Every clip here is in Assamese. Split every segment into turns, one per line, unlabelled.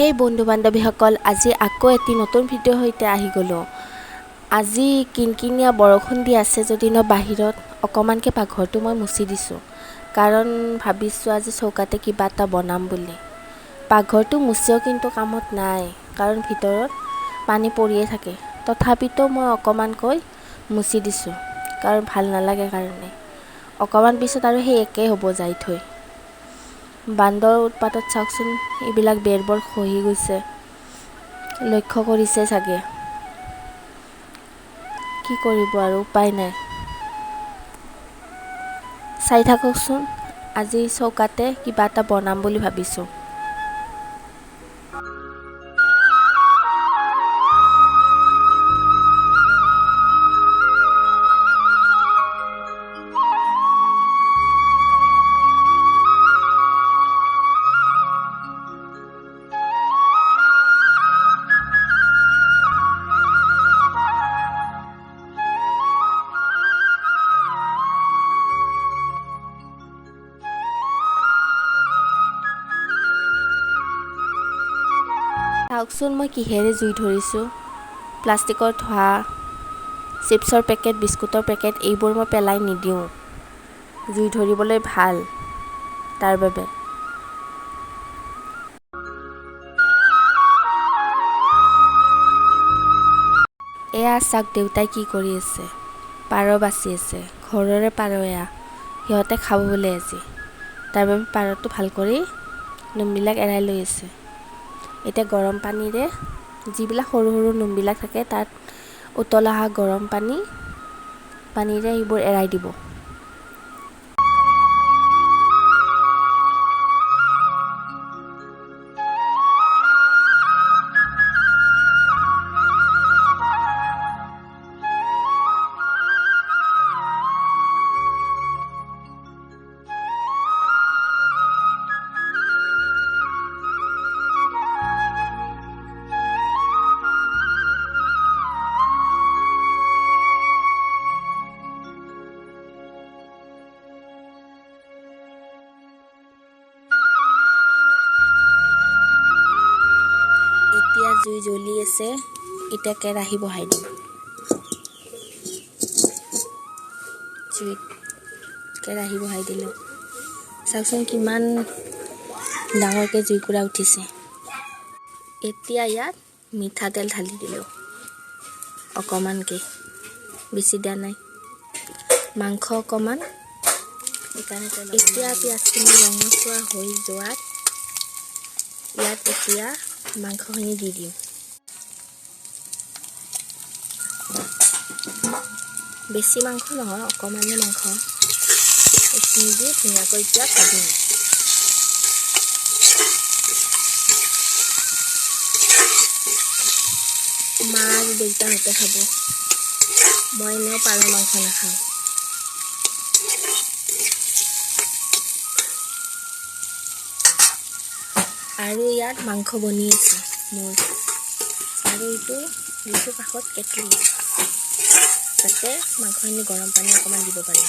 হেই বন্ধু বান্ধৱীসকল, আজি আকৌ এটি নতুন ভিডিঅ'ৰ সৈতে আহি গ'লোঁ। আজি কিনকিনীয়া বৰষুণ দি আছে যদি ন বাহিৰত অকণমানকৈ পাকঘৰটো মই মুচি দিছোঁ, কাৰণ ভাবিছোঁ আজি চৌকাতে কিবা এটা বনাম বুলি। পাকঘৰটো মুচিও কিন্তু কামত নাই, কাৰণ ভিতৰত পানী পৰিয়ে থাকে। তথাপিতো মই অকণমানকৈ মুচি দিছোঁ, কাৰণ ভাল নালাগে কাৰণে। অকণমান পিছত আৰু সেই একেই হ'ব যাই থৈ। বান্দৰৰ উৎপাতত চাওকচোন, এইবিলাক বেৰবোৰ খহি গৈছে, লক্ষ্য কৰিছে চাগে। কি কৰিব আৰু, উপায় নাই। চাই থাককচোন, আজি চৌকাতে কিবা এটা বনাম বুলি ভাবিছোঁ। চাওকচোন মই কিহেৰে জুই ধৰিছোঁ। প্লাষ্টিকৰ থোৱা, চিপছৰ পেকেট, বিস্কুটৰ পেকেট এইবোৰ মই পেলাই নিদিওঁ, জুই ধৰিবলৈ ভাল তাৰ বাবে। এয়া চাওক দেউতাই কি কৰি আছে, পাৰ বাচি আছে, ঘৰৰে পাৰ এয়া, সিহঁতে খাব বোলে আজি। তাৰ বাবে পাৰটো ভাল কৰি নোমবিলাক এৰাই লৈ আছে। এতিয়া গৰম পানীৰে যিবিলাক সৰু সৰু নোমবিলাক থাকে তাত উতল অহা গৰম পানীৰে সেইবোৰ এৰাই দিব। এতিয়া জুই জ্বলি আছে, এতিয়া কেৰাহী বহাই দিম। জুইত কেৰাহী বহাই দিলোঁ। চাওকচোন কিমান ডাঙৰকৈ জুইকুৰা উঠিছে। এতিয়া ইয়াত মিঠাতেল ঢালি দিলোঁ অকণমানকৈ, বেছি দিয়া নাই। মাংস অকণমান সেইকাৰণে। এতিয়া পিঁয়াজখিনি ৰঙচুৱা হৈ যোৱাত ইয়াত এতিয়া মাংসখিনি দি দিম। বেছি মাংস নহয়, অকণমানে মাংস। এইখিনি দি ধুনীয়াকৈ এতিয়া ভাজিম। মা আৰু দেউতাহঁতে খাব, মই এনেও পাৰ মাংস নাখাওঁ। আৰু ইয়াত মাংস বনি আছে মোৰ। আৰু এইটো দিছোঁ কাষত কেটলি, যাতে মাংসখিনি গৰম পানী অকণমান দিব পাৰিম।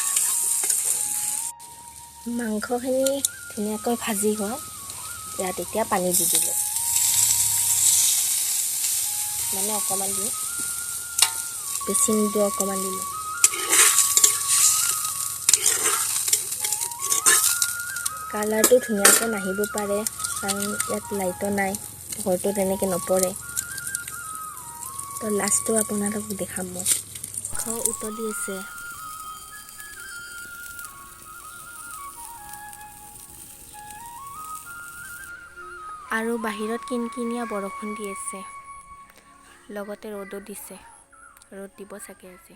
মাংসখিনি ধুনীয়াকৈ ভাজি হোৱা ইয়াত এতিয়া পানী দি দিলোঁ, মানে অকণমান দিওঁ, বেছি নিদিওঁ, অকণমান দিলোঁ। কালাৰটো ধুনীয়াকৈ নাহিব পাৰে, কাৰণ ইয়াত লাইটো নাই, পোহৰটো তেনেকৈ নপৰে। তো লাষ্টটো আপোনালোকক দেখাম। মোক মাংস উতলি আছে। আৰু বাহিৰত কিনকিনীয়া বৰষুণ দি আছে, লগতে ৰ'দো দিছে। ৰ'দ দিব চাগে আজি।